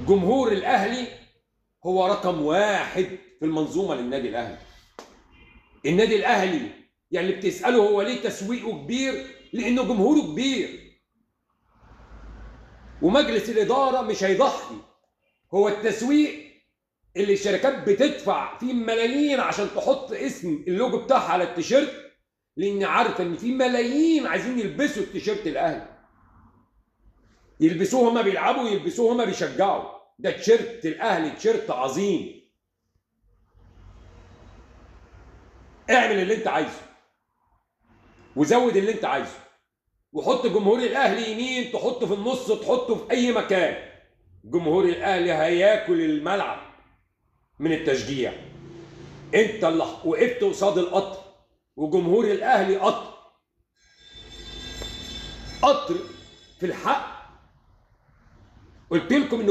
جمهور الاهلي هو رقم 1 في المنظومة للنادي الاهلي. النادي الاهلي يعني اللي بتساله هو ليه تسويقه كبير؟ لانه جمهوره كبير. ومجلس الادارة مش هيضحي. هو التسويق اللي الشركات بتدفع فيه ملايين عشان تحط اسم اللوجو بتاعها على التيشيرت، لان عارفه ان في ملايين عايزين يلبسوا التيشيرت الاهلي، يلبسوه هما بيلعبوا، يلبسوه هما بيشجعوا. ده تيشيرت الاهلي، تيشيرت عظيم. اعمل اللي انت عايزه وزود اللي انت عايزه، وحط جمهور الاهلي يمين، تحطه في النص، تحطه في اي مكان. جمهور الاهلي هياكل الملعب من التشجيع. انت اللي وقفت قصاد القطر، وجمهور الاهلي قطر، قطر في الحق. قلت لكم ان